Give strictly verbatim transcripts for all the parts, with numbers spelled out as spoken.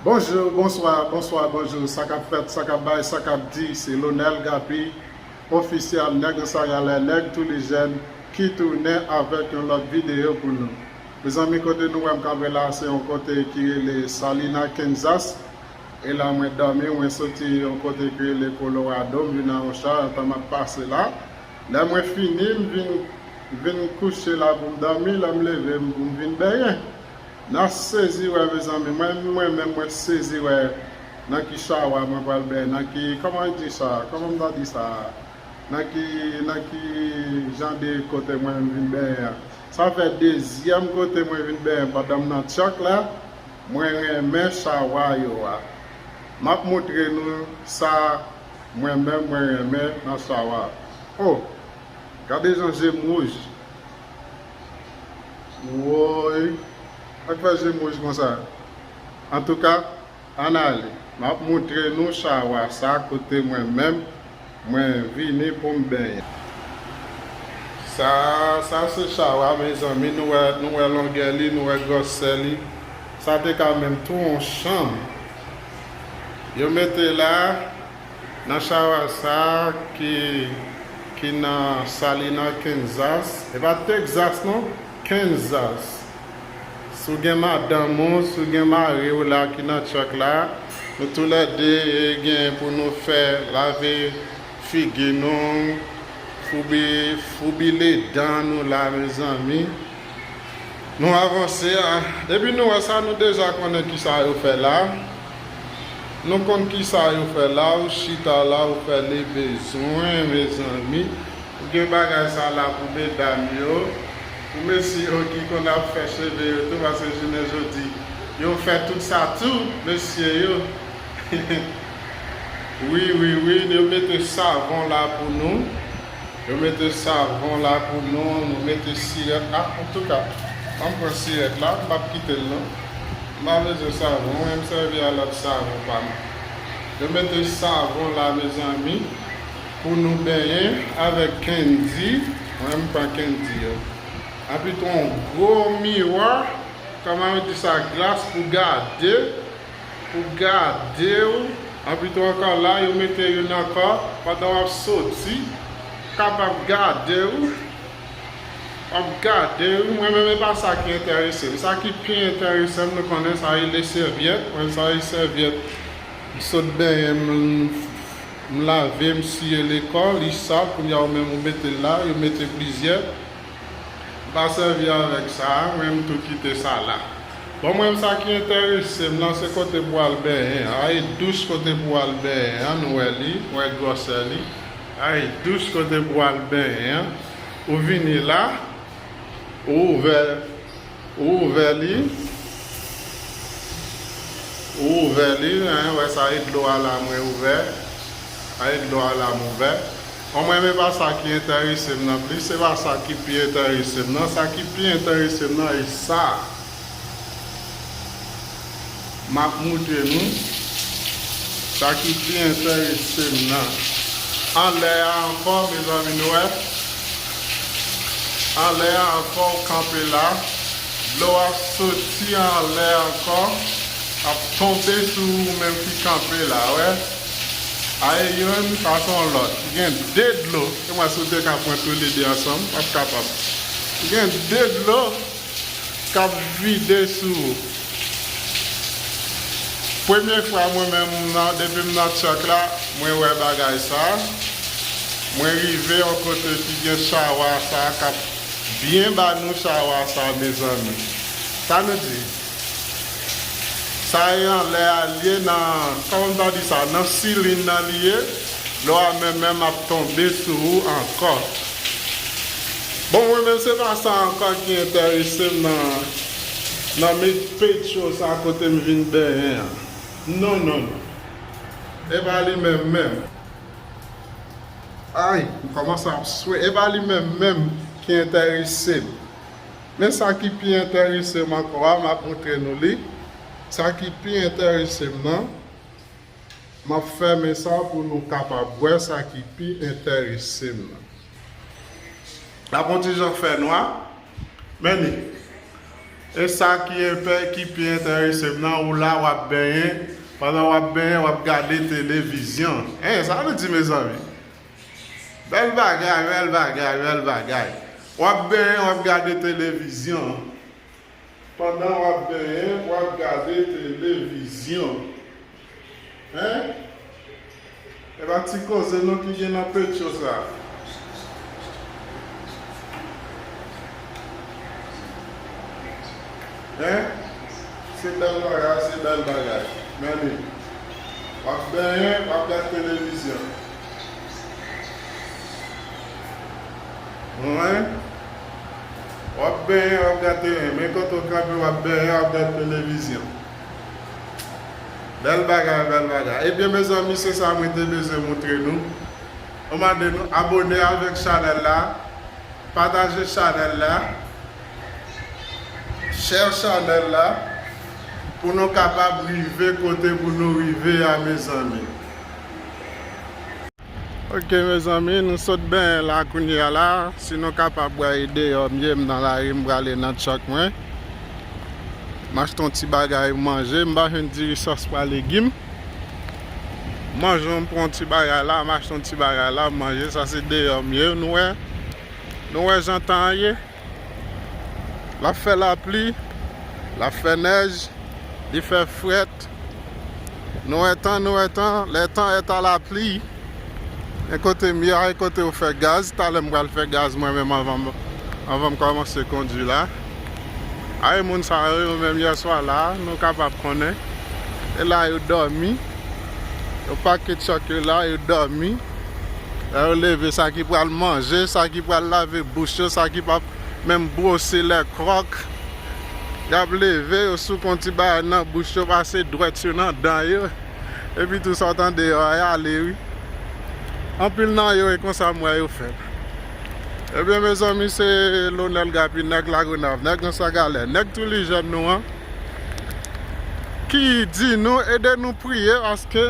Bonjou, bonswa, bonswa, bonjou. Sa k ap fèt, sa k ap bay, sa k ap di, se Lonel Gaby, ofisyèl nèg an sagalè, nèg tou li jèn, ki tounen avèk yon lòt videyo pou nou. Mezanmi, kote nou wè m kanpe la, se yon kote ki rele Salina, Kansas. E la mwen dòmi, mwen soti yon kote ki rele Colorado, m vin nan yon cha, antan m ap pase la. Lè mwen fini, m vin, vin kouche la pou m dòmi, lè m leve, m pou m vin benyen. N a sezi wè, mezanmi, mwen, mwen menm, mwen sezi wè nan ki chawa mwen pral benyen, nan ki, kòman yo di sa, kòman m ta di sa, nan ki, nan ki jan de kote mwen vin benyen an. Sa fè dezyèm kote mwen vin benyen pandan m nan Chuck la, mwen renmen chawa yo a. M ap montre nou sa mwen menm mwen renmen nan chawa. Oh, gade jan je m wouj. Woy, sa k fè je m wouj konsa? Antouka, ann ale. M ap montre nou chawa sa kote mwen menm mwen vini pou m benyen. Sa, sa se chawa, mezanmi, nou wè, nou wè longè li, nou wè gwosè li. Sa te ka menm tou yon chanm. Yo mete la, nan chawa sa ki, ki nan Salina, Kansas. E pa Texas non, Kansas. Si w gen madanm ou, si w gen mari w la ki nan Chuck la, nou toulède genyen pou nou fè lave figi nou, foubi, foubi ledan nou la, mezanmi. Nou avanse a. Depi nou wè sa, nou deja konnen kisa yo fè la. Nou konn kisa yo fè la, ou chita la, ou fè le bezwen, mezanmi. Ou gen bagay sa la pou medam yo, pou mesye yo ki konn ap fè cheve yo tou, paske jounen jodi, yo fè tout sa tou, mesye yo. Wi, wi, wi, yo mete savon la pou nou. Yo mete savon la pou nou, nou mete sirèt la. Antouka, ann pran sirèt la, m p ap kite l non. M pa bezwen savon, mwen m sèvi a lòt savon pa m. Yo mete savon la, mezanmi, pou nou benyen avèk kendi. Mwen m pran kendi yo. Anpi tou yon gwo miwa, kòman yo di sa, glas pou gade, pou gade w. Anpi tou ankò la, yo mete youn ankò pandan w ap soti, kapab gade w. W ap gade w. Mwen menm, e pa sa ki enterese m. Sa ki pi enterese m, nou konnen sa rele sèvyèt. Mwen, sa rele sèvyèt. M sot benyen, m, m lave, m siye le kò, li sal, kounye a ou menm ou mete l la, yo mete plizyè. M pa sèvi avèk sa a, mwen m tou kite sa la. Bon, mwen, sa ki enterese m nan, se kote pou al benyen an. A, e douch kote pou al benyen an, nou wè li, nou wè gwosè li. A, e douch kote pou al benyen an. Ou vini la, ou ouvè, ou ouvè li, ou ouvè li, en, wè sa, e dlo a la, mwen ouvè. Ay, dlo a la m ouvè. Bon, mwen, men pa sa ki enterese m nan plis, se pa sa ki pi enterese m nan. Sa ki pi enterese m nan, e sa. M ap moutre nou sa ki pi enterese m nan. Anlè a ankò, mezanmi, nou wè. Anlè a ankò, ou kanpe la. Dlo a soti anlè ankò, ap tonbe sou ou menm ki kanpe la, wè. Ay, youn, sa se yon lòt. Gen de dlo. E mwen, si w te ka pran tou le de ansanm, w ap kapab. Gen de dlo k ap vide sou ou. Premye fwa mwen menm, nan, depi m nan Chuck la, mwen wè bagay sa. Mwen rive yon kote ki gen chawa sa k ap byen ba nou chawa sa, mezanmi. Sa nou di? Sa e anlè a l ye nan, kòman m ta di sa, nan silin nan li ye. Dlo a menm menm ap tonbe sou ou ankò. Bon, mwen menm se pa sa ankò ki enterese m nan, nan met pecho sa kote m vin benyen an. Non, non, non. E pa li menm menm. Ay, m kòmanse ap swe. E pa li menm menm ki enterese m. Men sa ki pi enterese m ankò a, m ap moutre nou li. Sa ki pi enterese m nan, m ap fèmen sa pou nou kapab wè sa ki pi enterese m nan. L ap yon ti jan fè nwa, men li, E sa ki enpè, ki pi enterese m nan, ou la w ap benyen, pandan w ap benyen, w ap gade televizyon. Hein, sa nou di, mezanmi? Bèl bagay, bèl bagay, bèl bagay. W ap benyen, w ap gade televizyon. Pandan w ap benyen, w ap gade televizyon. Hein? E pa ti koze non ki gen nan petcho sa. Hein? Se bèl bagay, se bèl bagay. Men li. W ap benyen, w ap gade televizyon. Wi. W ap benyen, w ap gade teren. Men kote w kanpe, w ap benyen, w ap gade televizyon. Bèl bagay, bèl bagay. Ebyen, mezanmi, se sa mwen te bezwen montre nou. Mwen mande nou abòne avèk chanèl la, pataje chanèl la, share chanèl la, pou nou kapab rive kote pou nou rive a, mezanmi. Ok, mezanmi, nou sot benyen la kounye a la. Si nou kapab wè e deyò m ye, m nan lari, m prale nan tchòk mwen. M achte yon ti bagay manje, m pa jwenn diri sòs pwa legim. Manje, m pran yon ti bagay la, m achte yon ti bagay la, m manje. Sa se deyò m ye, nou wè. Nou wè jan tan an ye. L ap fè lapli, l ap fè nèj, li fè frèt. Nou wè tan, nou wè tan, le temps est à la pluie. E kote m ye a, e kote yo fè gaz, talè m pral fè gaz mwen menm anvan m, anvan m kòmanse kondui la. Ay, moun sa yo, yo menm yè swa la, nou kapab konnen. E la yo dòmi. Yo pake tchòk yo la, yo dòmi. Lè yo leve, sa ki pral manje, sa ki pral lave bouch yo, sa ki p ap menm bwose lè kròk. Y ap leve, yo souke yon ti bagay nan bouch yo, pase dwèt yo nan dan yo. Epi tou sa w tande yo a, y ale wi. Anpil nan yo, e konsa m wè yo fè l. Ebyen, mezanmi, se Lonèl Gapi, nèg Lagonav, nèg nan Sagalè, nèg Toulijèn nou an, ki di nou, ede nou priye, paske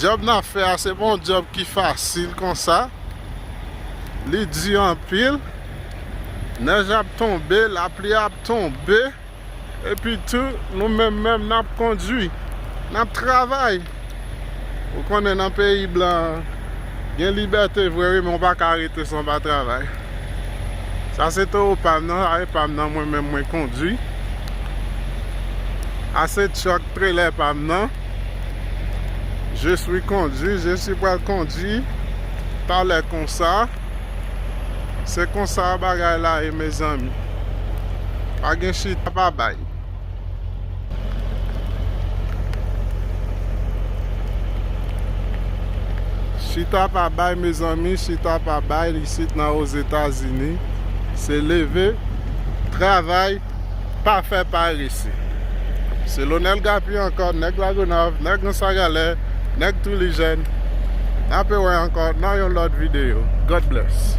djòb n ap fè a, se pa yon djòb ki fasil konsa. Li di anpil. Nèj ap tonbe, lapli ap tonbe. Epi tou, nou menm menm, n ap kondui. N ap travay. Ou konnen nan peyi blan, gen libète vre wi, men w pa ka rete san pa travay. Sa se towo pa m nan, sa e pa m nan, mwen menm mwen kondui. A se tchòk trelè pa m nan. Je suis conduit, je suis pral kondui. Talè konsa. Se konsa bagay la ye, mezanmi. Pa gen chita pa bay. Chita pa bay, mezanmi, chita pa bay isit nan Ozetazini. Se leve, travay, pa fè parese. Se Lonèl Gapi ankò, nèg Lagonav, nèg nan Sagalè, nèg Toulijèn. N ape wè ankò nan yon lòt videyo. God bless.